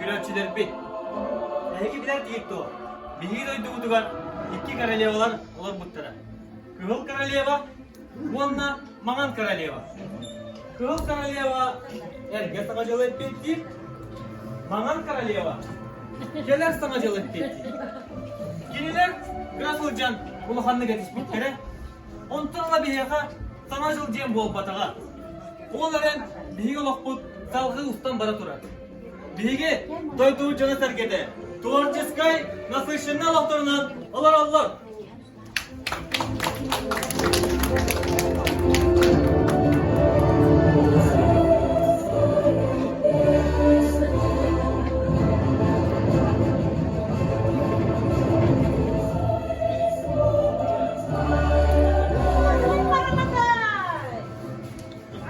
Көрөөччүлэрбит, эһиги билэр дуо, биһиги дойдубутугар икки королевалар олорбуттара. Кыһыл королева уонна Маҥан королева. Кыһыл королева эргэ Саҥа дьылы эппиэттиир, Маҥан королева кэлэр Саҥа дьылы эппиэттиир. Кинилэр кыра сылдьан улаханнык этиспиттэрэ. Онтон ыла биһиэхэ Саҥа дьыл диэн буолбатаҕа. Ол эрэн биһиги олохпут салҕыы устан бара турар. Биһиги дойдубут дьоно-сэргэтэ творческай, насыщенный олохторунан олороллор.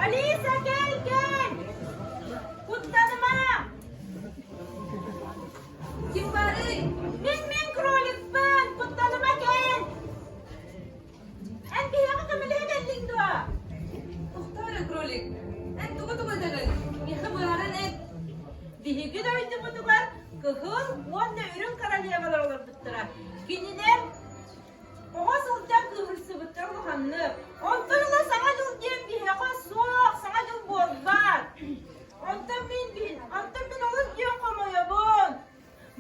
Алиса, кэл, кэл! Куттаныма! Ким баарый? Мин мин кроликпын! Куттаныма кэл! Эн биһиэхэ көмөлөһө кэллиҥ дуо? Тохтоо эрэ, кролик. Эн тугу-тугу этэҕин? Миэхэ быһааран эт. Биһиги дойдубутугар кыһыл уонна үрүҥ королевалар олорбуттара. Кинилэр Оҕо сылдьан кыыһырсыбыттар улаханнык. Онтон ыла Саҥа дьыл диэн биһиэхэ суох, Саҥа дьыл буолбат. Онтон мин онтон мин олус диэн хомойобун.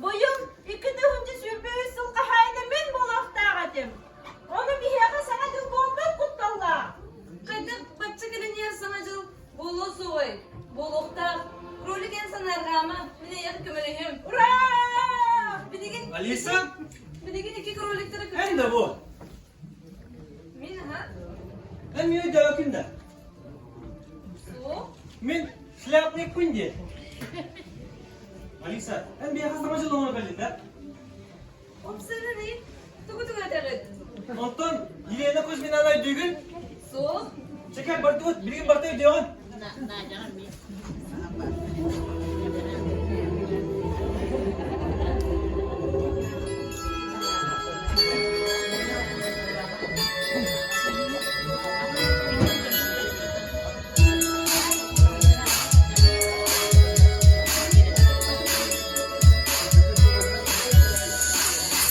Быйыл 2023 сыл хаһаайына мин буолуохтаах этим. Ону биһиэхэ Саҥа дьыл буолбат кутталлаах. Хайдах бачча кэлэн иһэр Саҥа дьыл буолуо суоҕай? Буолуохтаах. Кролик эн санаарҕаама, мин эйиэхэ көмөлөһүөм. Ура! Билигин Алиса, Билигин икки кроликтары Эн да бу. Мин аха. Эн мин өйдөөбөккүн да. Суох. Мин шляпникпын дии. Алиса, эн биһиэхэ саҥа дьыл оҥоро кэллиҥ да? Опсарыный, тугу-тугу этэҕит? Онтон Елена Кузьминаны өйдүүгүн? Суох. Чекер бардыбыт, билигин барыта өйдүөҕүн.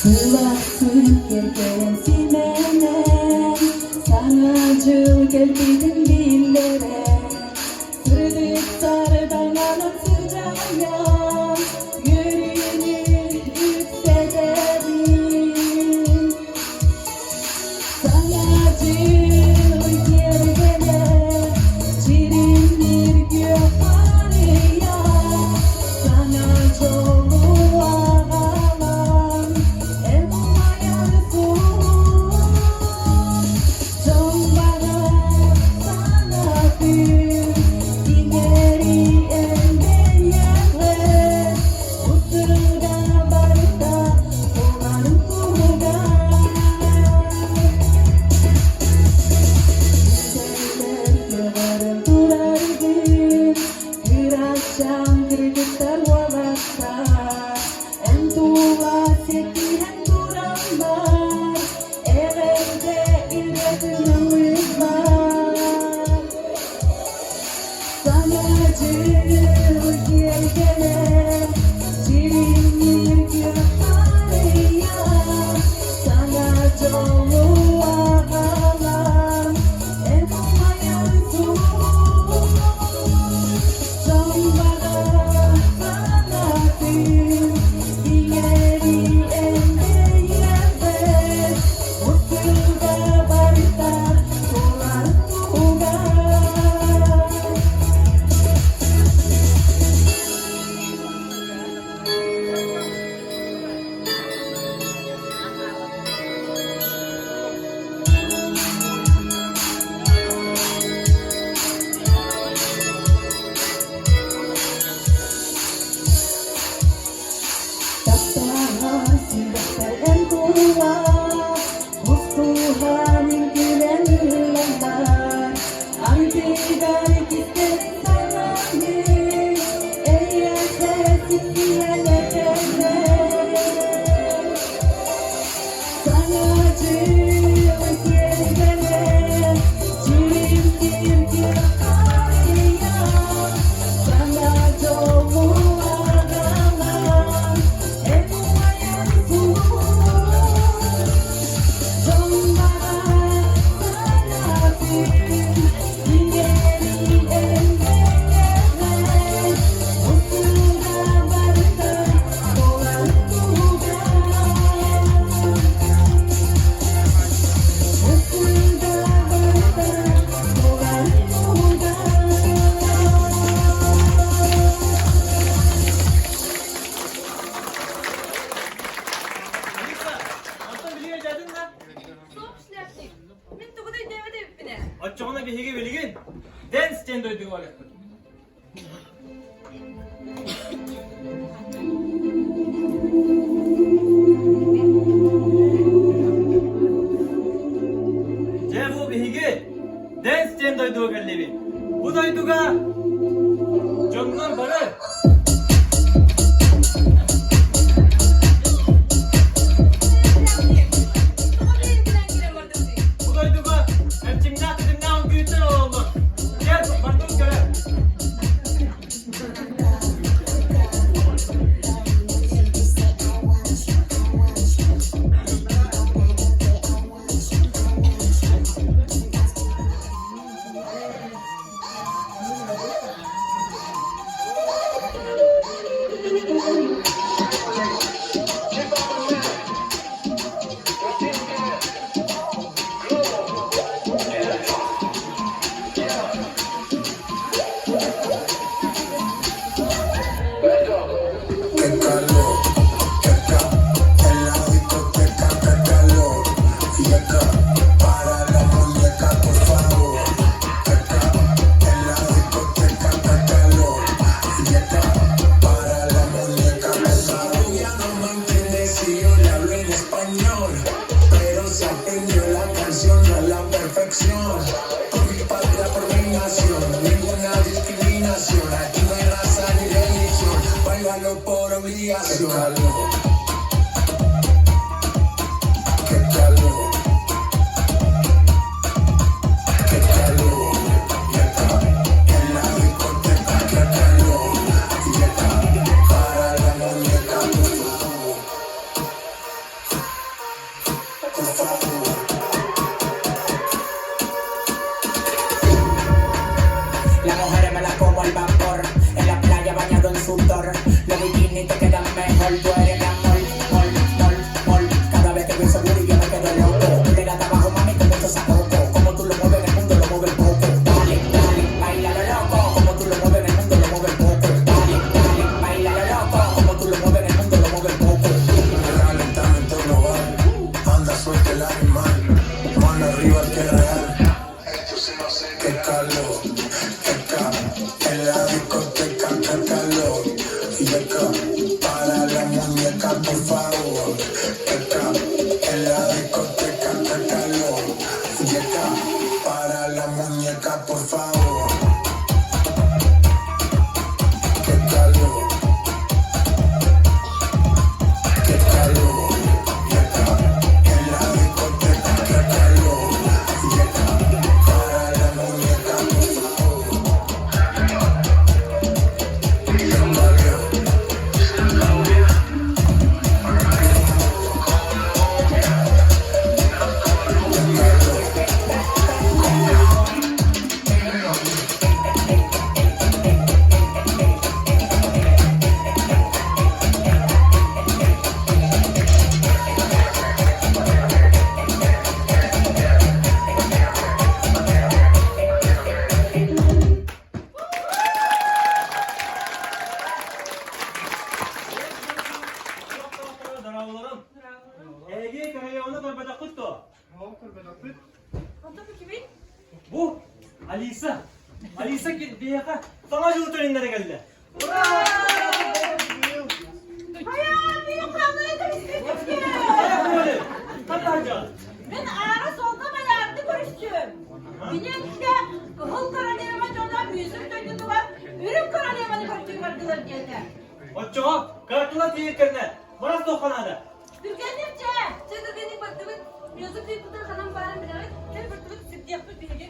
Сылаастык кэргэн симэнэн, Саҥа дьыл кэлбитин биллэрэн, Сырдыктар таҥанан сыдьаайан, Үөрүүнү үксэтэбин. Саҥа дьыл киэргэлэ, Дьиримниир күөх харыйа, Саҥа дьолу аҕалан, Эн умайар суолуҥ, Дьон баҕа санаатын, Иҥэри эн бэйэҕэр. диэн дойдуга барыахпыт. Дьэ бу биһиги Дэнс диэн дойдуга кэллибит. Бу дойдуга дьоннор бары Бу дойдуга эрчимнээх тэтимнээх үҥкүүттэр олороллор. Кэл, бардым көрө. Qué calor, qué ca, en la discoteca, qué calor. Y acá, para la muñeca, por favor. Qué ca, en la discoteca, qué calor. Y acá, para la muñeca, por favor. Ella no me entiende si yo le hablo en español, pero se aprendió la canción a la perfección. Por mi patria, por mi nación, ninguna discriminación. Aquí no hay raza ni religión, bailalo por obligación. Qué calor, qué calor, qué calor. Y acá, en la discoteca, qué calor. Y acá, para la muñeca, por favor, por favor. Las mujeres me la como al vapor, en la playa bañado en sudor. Los bikinis te quedan mejor, tú eres mi amor, mol, mol, mol. Cada vez que veo seguro yo me quedo loco. Tú le das trabajo, mami, con mucho saoco. Como tú lo mueves en el mundo, lo mueve el poco. Dale, dale, baila lo loco. Como tú lo mueves en el mundo, lo mueve el poco. Dale, dale, baila lo loco. Como tú lo mueves en el mundo, lo mueve el poco. Calentamiento global, anda suelto el animal, mano arriba el que es real. Qué calor, qué ca, en la discoteca, qué calor. Y acá, para la muñeca, por favor. Qué ca, en la discoteca, qué calor. Y acá, para la muñeca, por favor. Qué calor, qué calor. Y acá, en la discoteca, qué calor. Y acá, para la muñeca, por favor. Qué calor. Дорооболорун. Эһиги королеваны көрбөтөххүт дуо? Онтон бу кимий? Бу Алиса. Алиса биһиэхэ Саҥа дьылы төнүннэрэ кэллэ. Хайаан мин хааллара көрүстүм Ханна Мин аара суолга майаарды көрүстүм. Кини эттэ Кыһыл королева дьоно мүүсүк дойдутугар Үрүҥ королеваны көрдүү бардылар диэтэ. Оччоҕо карталар тиийэркэринэ барас туохха наада? Түргэнник чэ! Чэ түргэнник бардыбыт. Мюзик тыйбытын ханан баарын билэҕит? Кэл бардыбыт сирдиэхпит биһиги.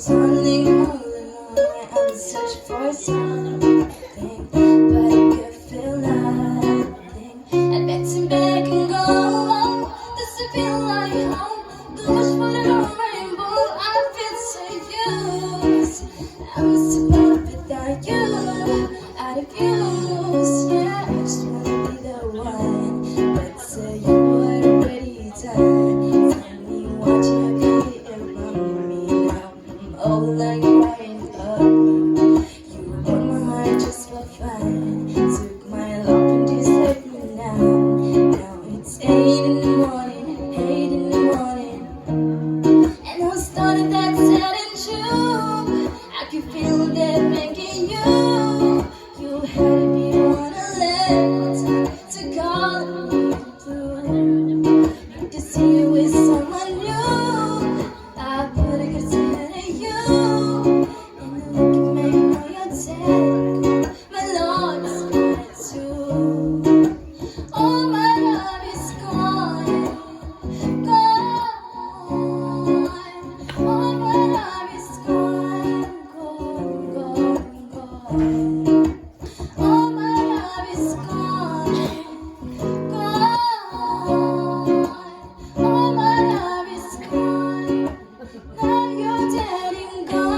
Turning all alone, I'm searching for something, but I could feel nothing. I bet to back and go. Does it feel like home? The wish for the rainbow. I feel so used. I'm survive without you. Out of use, yeah. I just wanna be the one, but say you were already done. Tell me what you be around me now. I'm all like crying up. You broke my heart just for fun. Took my love and just let me down. Now it's 8 in the morning, 8 in the morning. And I started that sad and true. I could feel that making you. You had to be the one I left to call me blue. Hate to see you with someone new. I put a good hand at you. And the look you make now you're dead. My love is gone too. All my love is gone. Gone. All my love is gone. Gone, gone, gone. All my love is gone. Gone. All my love is gone. Now you're dead and gone.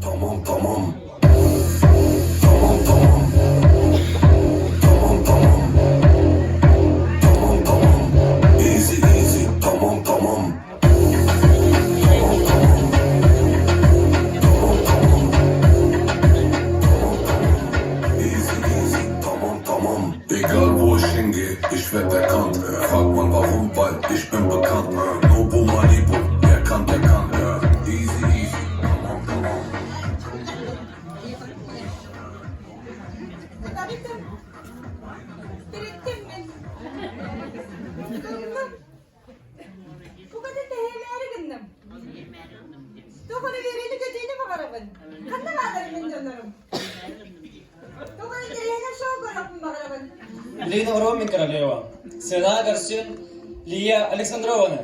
Tamam tamam. Tamam tamam. Tamam tamam. Tamam tamam. Easy easy. Tamam tamam. Tamam tamam. Tamam tamam. Tamam tamam. Easy easy. Tamam tamam. Egal wo ich hingehe, ich werd erkannt. Fragt man warum, weil ich bin bekannt. Nobu Malibu, wer kann, der kann. Easy easy. Tamam tamam. Табиттым. Тириттим мин. Тыллым. Букатын тэһиэмээри гынным. Туох эрэ биэриини көтүүнү баҕарабын. Ханна бааллар мин дьоннорум? Туох эрэ интэриэһинэй шоу көрүөхпүн баҕарабын. Лина Ромин королева. Сена Гарсин Лия Александровна.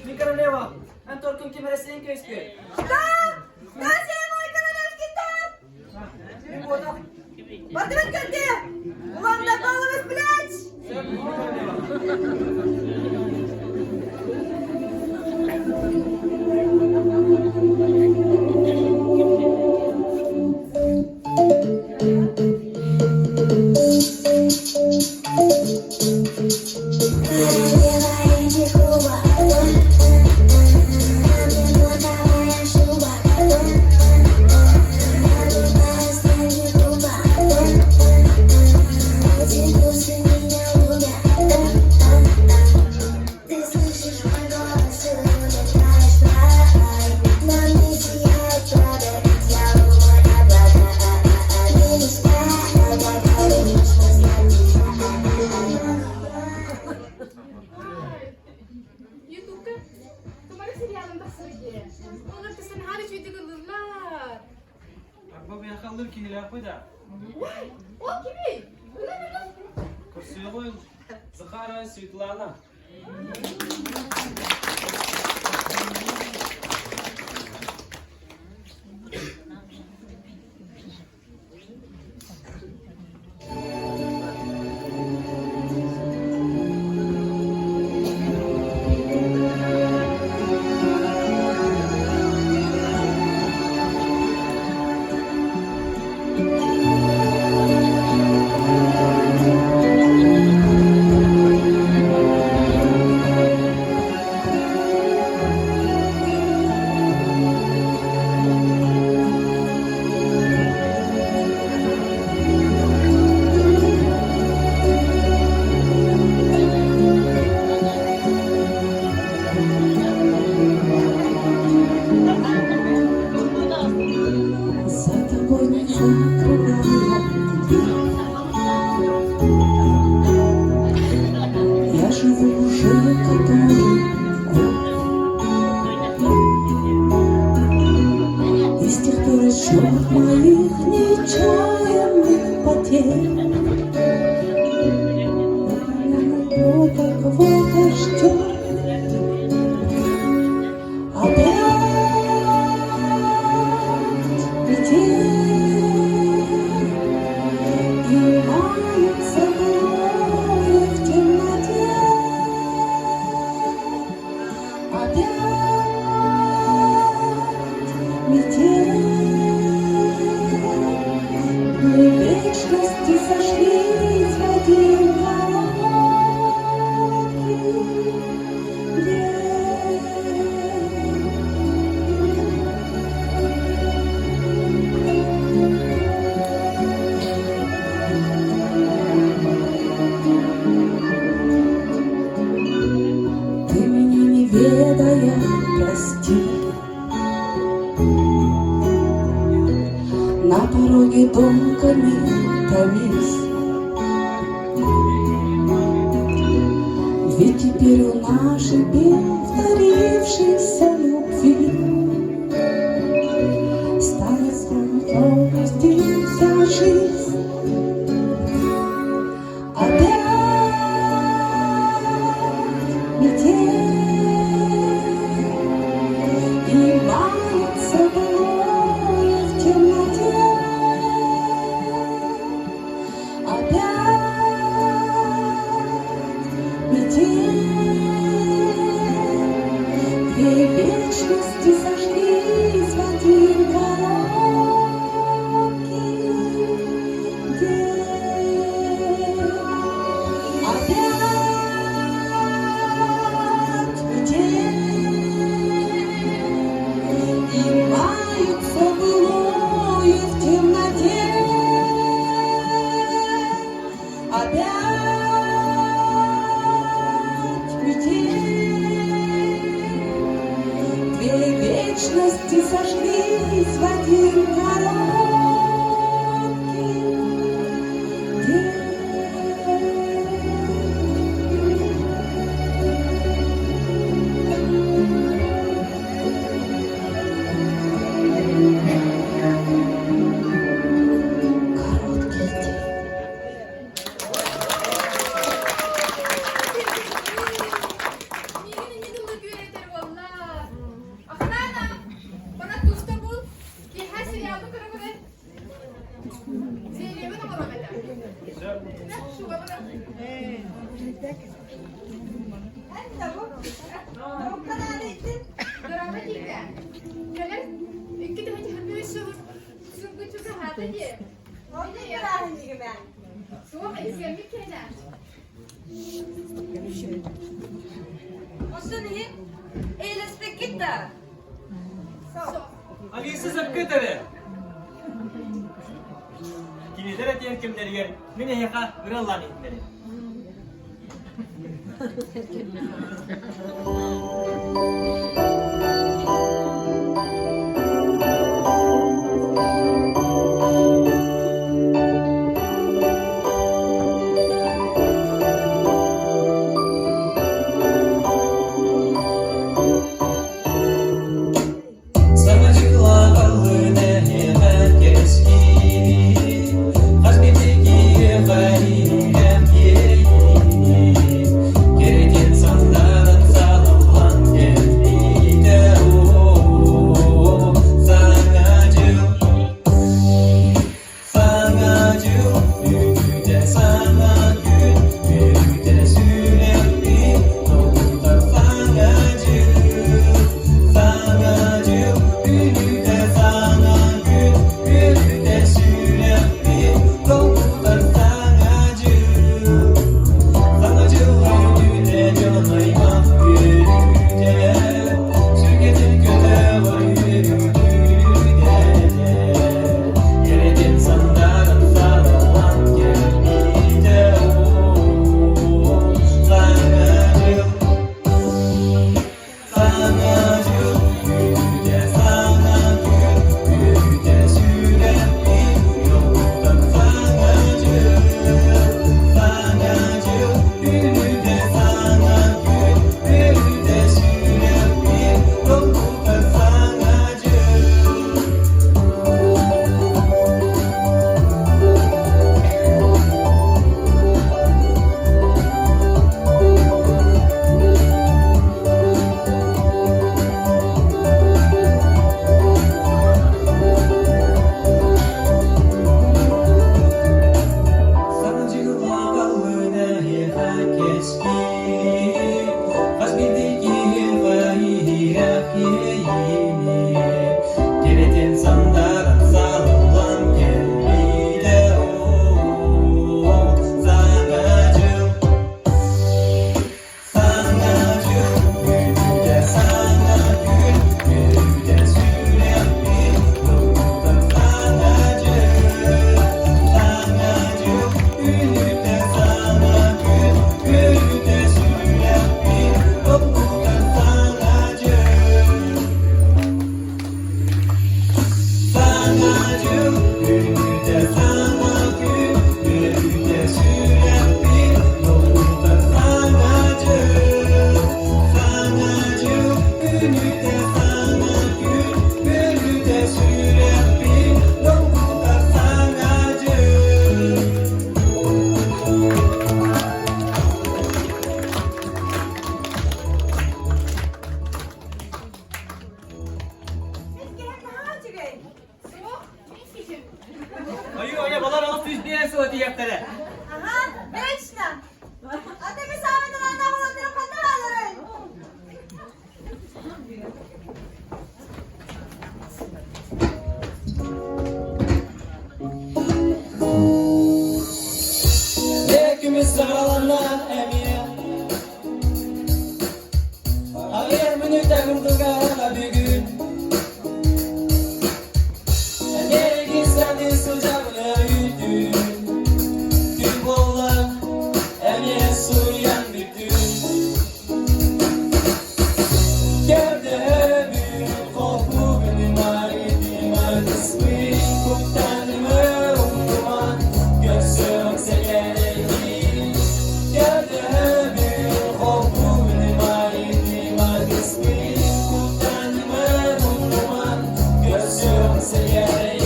Мин королева, эн торкун ким эрэ сиэн кэспит. Что? Что сен мой королевский торт? Мин буотах. Бардыбыт көрдө! Улам да головы с плеч! Сөп, мин королева. Ты слышишь мой голос и улетаешь в рай. На мне сияет правда, дьявол мой обладает. Не мечтай, когда лишь Ютубка Тумары сериалын тахсар дии. Олор тысын хааны үчүгүйдүк ыллыыллар. Арба миэхэ ыллыыр киһилээхпит аа. Уай, ол кимий? Ылан ылан. Көрсүөҕүҥ, Захарова Светлана. За тобой не закрываю дверь. Я живу уже который год. И с тех пор отсчет моих нечаянных потерь Вот кого-то ждет. Опять метель, и мается былое в темноте. Опять метель, мы вечности сошлись в один короткий день. Ты меня не ведая, прости. На пороге долго не томись. Ведь теперь у нашей повторившейся любви Старый стройности вся жизнь. Опять метель, и мается былое в темноте. Опять метель, две вечности сошлись в один короткий день. Опять метель, и мается былое в темноте. Опять метель, две вечности сошлись в один короткий день. Короткий день. Оттон иһи эйэлэспэккит да? Алиса сөпкө этэрэ. Кинилэр этиэн кэмнэригэр мин эһиэхэ ыраллаан иһитинэрим. Саҥа дьылаҕалыы нэһиэхэ кэскили, хас биирдии киһиэхэ иһирэм иэйиини, кэрэтин санданан салаллан кэлбитэ оо, Саҥа дьыл Саҥа дьыл үүнүүтэ саҥа күн, үөрүүтэ сүрэхпин долгутар саҥа дьыл. Саҥа дьыл үүнүүтэ саҥа күн, үөрүүтэ сүрэхпин долгутар саҥа дьыл. Саҥа дьыл үүнүүтэ дьон аймах үөрүүтэ, сүргэтин көтөҕөр үөрүүтэ. Кэрэтин сандаарын сарыллан кэлбитэ оо, Саҥа дьыл, саҥа дьыл, үүнүүтэ саҥа күн, үөрүүтэ сүрэхпин долгутар саҥа дьыл, саҥа дьыл, үүнүүтэ саҥа күн, үөрүүтэ сүрэхпин долгутар саҥа дьыл. Саҥа дьыллаҕалыы эһиэхэ кэскили, хас биирдии киһиэхэ иһирэх иэйиини, кэрэтин сандаран салаллан кэлбитэ оо, Саҥа дьыл Саҥа дьыл үүнүүтэ саҥа күн, үөрүүтэ сүрэхпин долгутар саҥа дьыл. Саҥа дьыл үүнүүтэ саҥа күн, үөрүүтэ сүрэхпин долгутар саҥа дьыл. Саҥа дьыл үүнүүтэ саҥа күн, үөрүүтэ сүрэхпин долгутар саҥа дьыл. Саҥа дьыл үүнүүтэ саҥа күн, үөрүүтэ сүрэхпин долгутар саҥа дьыл. Мин киһим наһаа үчүгэй. Суох, мин киһим. Ойу-ойу, балар олох түс сыл этиэхтэрэ. Ага, точно. А ты сами талааннаах олордорун ханна баалларый? Экимиз саҕаланна эмиэ Аҕыйах мүнүүтэ курдук бүгүн Эмиэ саныы сылдьабын өйдүүн Күн буолла эмиэ суруйан бүттүм Көрдөһөбүн холбугун марытыман Куттанымы умнуман Көрсөм сэгэрэйин Көрдөһөбүн холбугун марытыман Куттанымы умнуман Көрсөм сэгэрэйин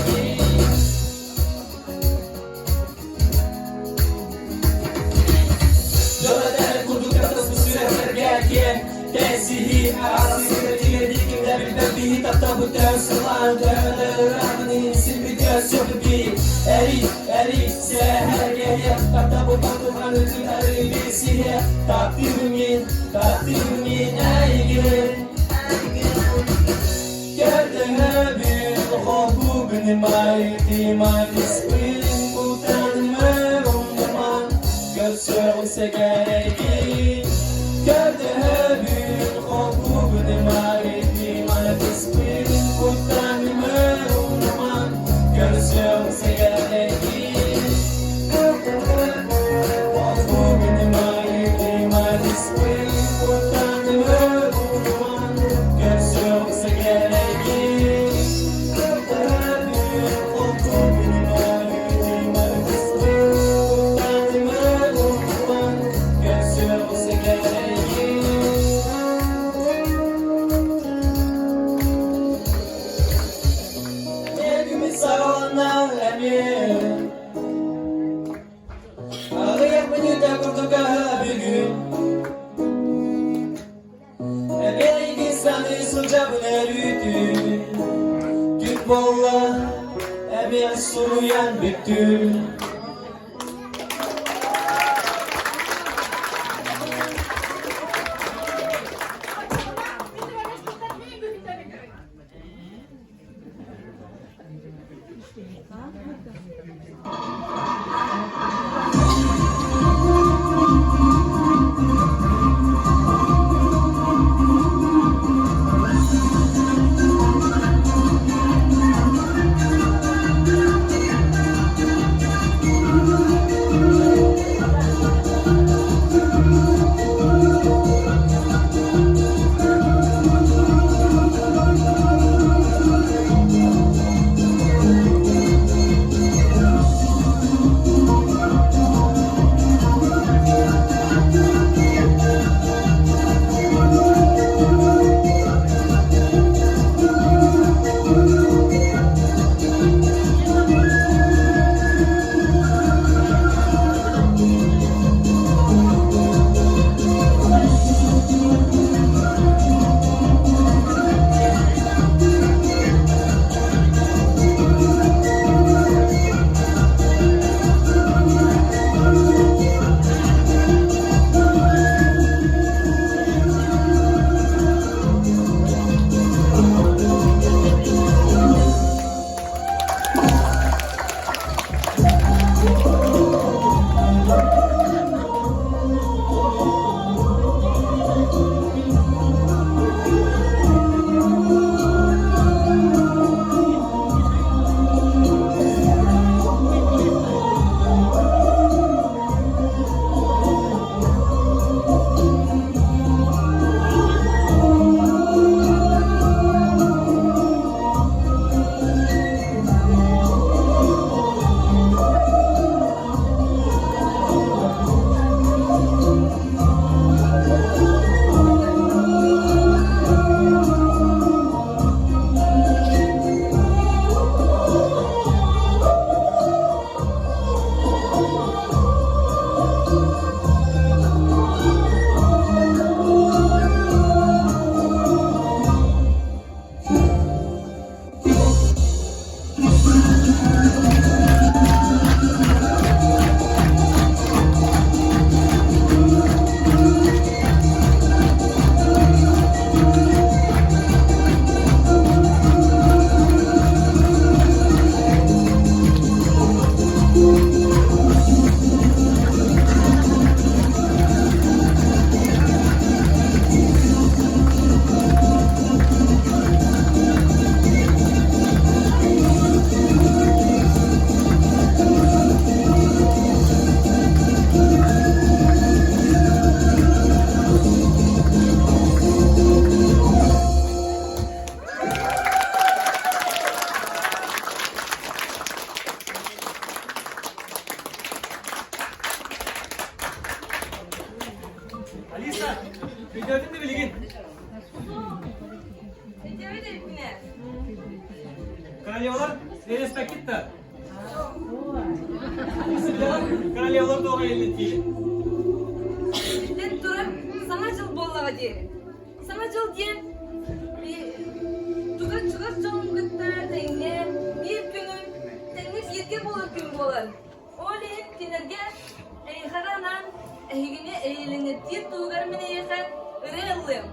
Дьон курдук таптаспыт сүрэхтэргэ киэн Тэсиһии арассыыйа тиэрдии кимдэ билбэт биһи тапталбыт сылаан төһөлөр сирбитэ сөппү Эри, эри, сэһэргэһиэ тапталбыт тутуһан ытыары билсиһиэ Таптыыбын мин, таптыыбын мин эйигин Көрдөһөбүн холбугун майтимай кутанымы умнуман Көрсөҕүн сэгэрэйгин Көрдөһөбүн Сылдьабын өрүүтүн Күн буолла эмиэ суруйан бүттүм Алиса, өйдөөтүн да билигин. Өйдөөбүт эбиппинэ. Королевалар эрэспэккит да? Алиса билэҕин, королевалар туох эллиттиир? Биллэн турар, Саҥа дьыл буоллаҕа дии. Саҥа дьыл диэн туган чугас дьонун кытта тэҥҥэ биир күнү тэҥҥэ бииргэ буолар күн буолар. Ол иһин кинилэргэ эйиэхэҕэ анаан эһигини эйэлэниттиир туһугар мин эйиэхэ ырыа ыллыам.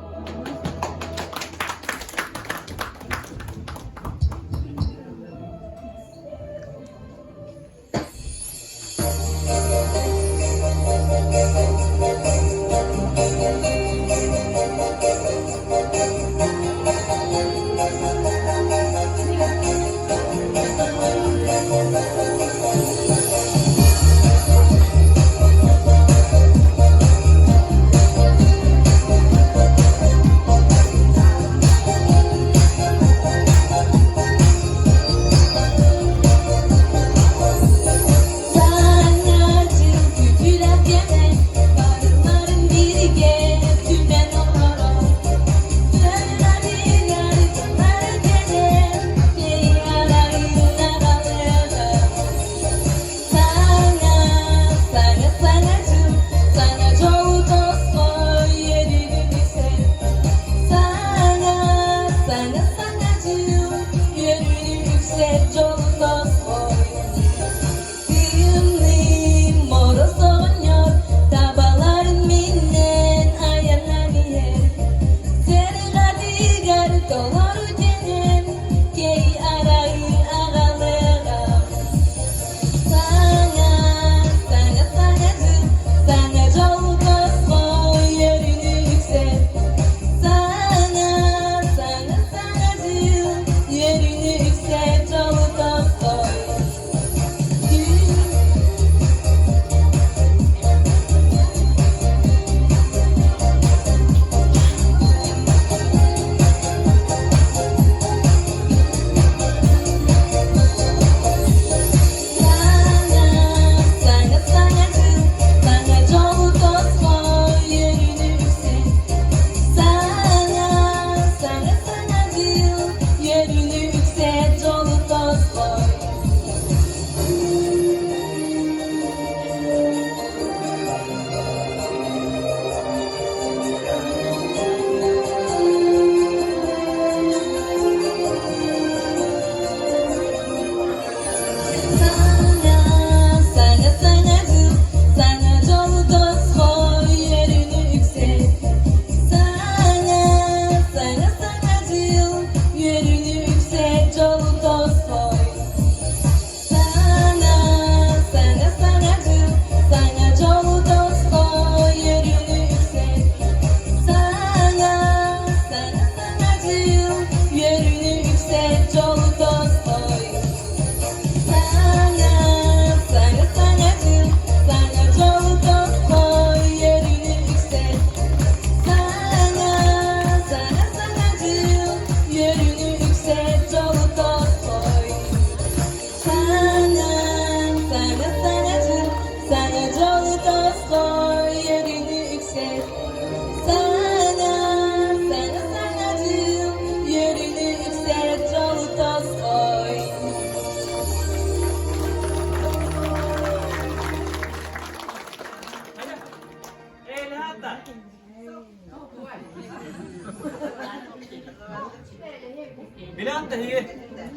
Билэҕит да эһиги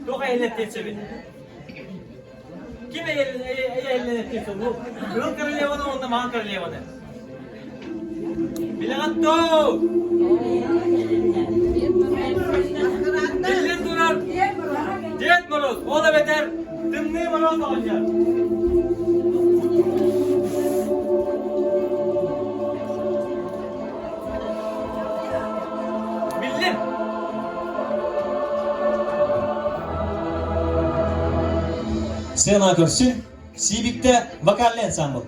туох эйэлэттиэн сөбүн? Ким эйэллэнэттиэн сөп? Бу Кыһыл королеваны уонна Маҥан королеваны. Билэҕит дуу? Биллэн турар, Дед Мороз, ол эбэтэр Тымныы Мороз оҕонньор. Биллим. Сцена көрсүн, Сиибиктэ вокальный ансамбль.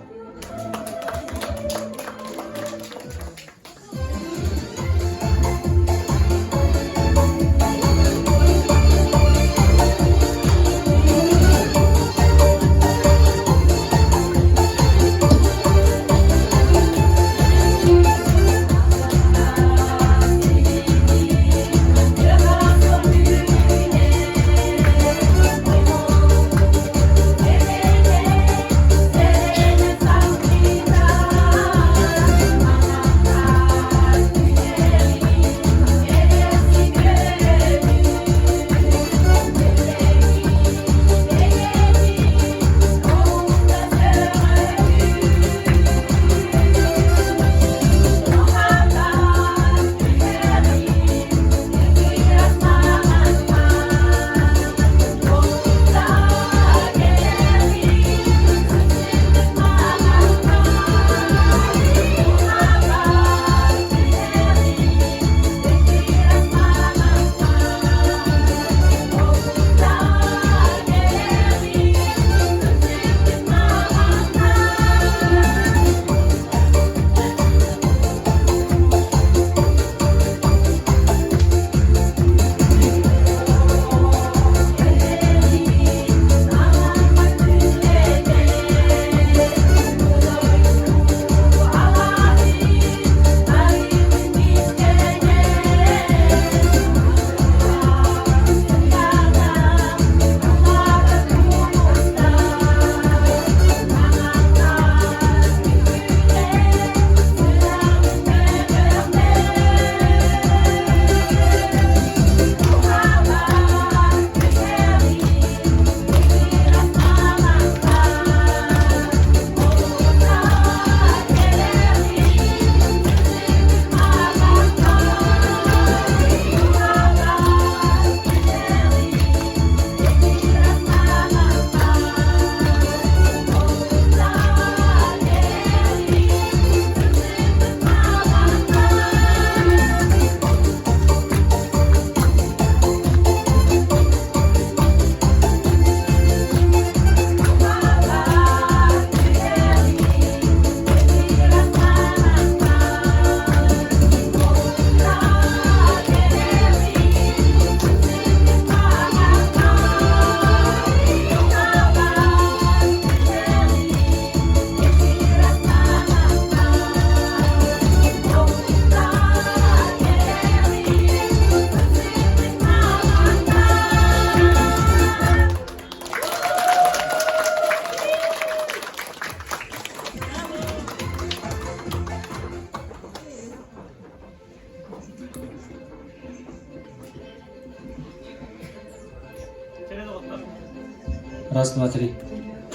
Раз, два, три.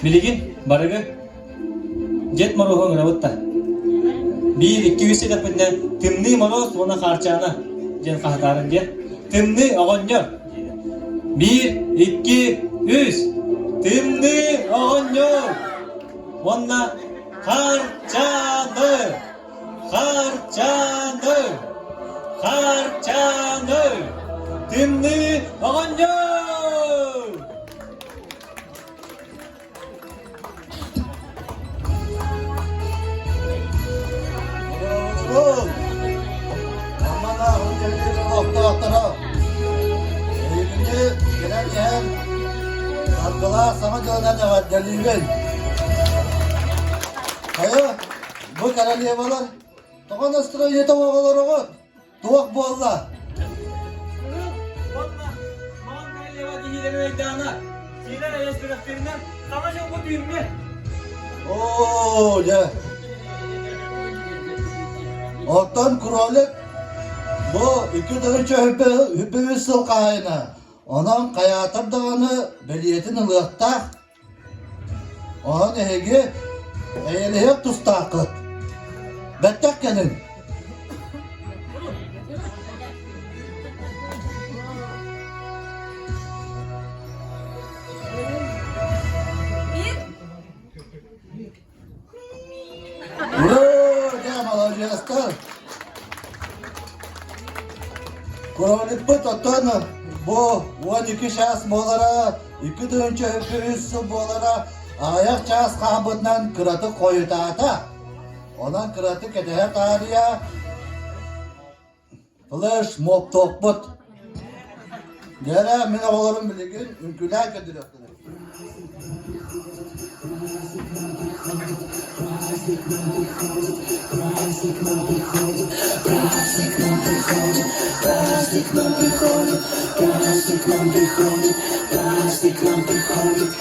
Билигин барыгы Дед Мороһу ыҥырабыт да. Биир, икки, үс этэрбитинэ Тымныы Мороз уонна Хаарчаана диэн хаһытаарын диэн. Тымныы оҕонньор Биир, икки, үс. Тымныы оҕонньор уонна Хаарчааны! Хаарчааны! Хаарчааны! Тымныы оҕонньор! Амман ааҕын кэлбит олохтоохторо эһигини кэлэн иһэн саргылаах саҥа дьылынан эҕэрдэлиибин. Хайа, бу королевалар тоҕо настроениета оҕолороҕут? Туох буолла? Кыһыл уонна маҥан королева киһилэрин айдаана сиилэр айас сүрэхтэринэн саҥа дьылбыт үүммүт. Оо, дьэ. Оттон кролик? Бу 2 тыһыынча сыл хаһаайына, онон хайаатар даҕаны бэлиэтин ылыахтаах. Онон эһиги эйэлэһиэх тустааххыт. Бэттэх кэлин. Ура! Дьэ, маладьыастар! Кроликпыт оттон бу 12 чаас буолара, 2 тыһыынча 3 сыл буолара, аҕыйах чаас хаалбытынан кыратык хойутаата. Онон кыратык кэтэһэ таарыйа флеш-мобтуохпут. Дьэ, мин оҕолорум билигин үҥкүүлээн көрдөрүөхтэрэ. Праздник нам приходит, праздник нам приходит, праздник нам приходит, праздник нам приходит, праздник нам приходит, праздник нам приходит.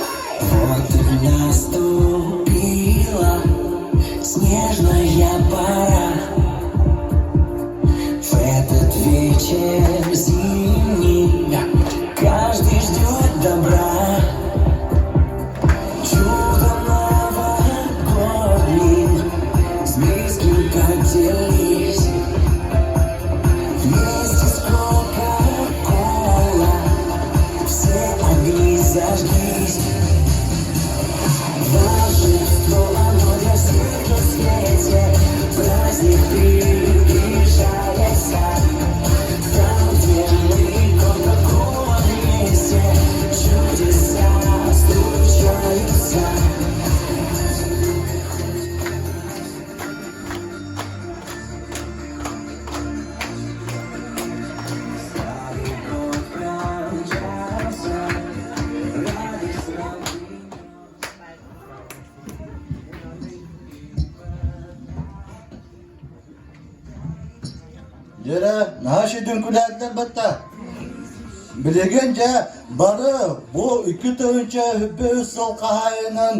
Вот и наступила снежная пора. В этот вечер зимний каждый ждет добра. Чудо новогодним с близким поделись. Вместе с Кока-Кола все огни зажглись. Волшебство оно для всех на свете. Праздник приближается. Там, где мы Кока-Кола вместе, чудеса случаются. Старый год промчался, радость нам Дьэрэ, наһаа үҥкүүлээтилэр батта. Билигин дьэ бары бу 2 тыһыынча 3 сыл хаһаайынын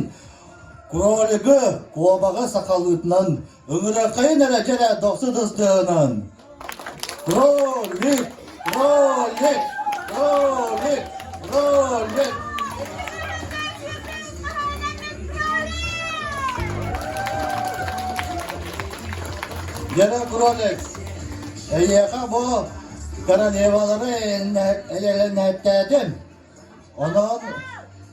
кролигы куобаҕы сахалыытынан ыҥырыаххайын эрэ дьэрэ дохсу тыстыынан. Кролик! Кролик! Кролик! Кролик! Дьэрэ кролик, эйиэхэ бу королевалары эйэлэннээтим. Онон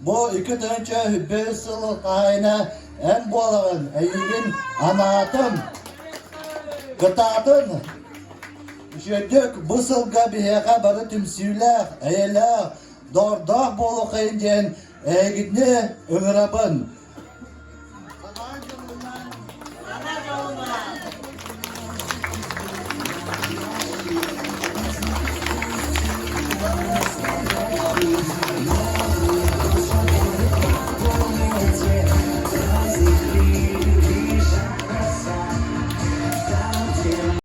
бу 2 тыһыынча 5 сыл хаһаайына эн буолаҕын, эйигин анаатым, кытаатын. Үчүгэйдик бу сылга биһиэхэ бары түмсүүлээх, эйэлээх, доҕордоох буолуоххайын диэн эһигини ыҥырабын. Саҥа дьолунан!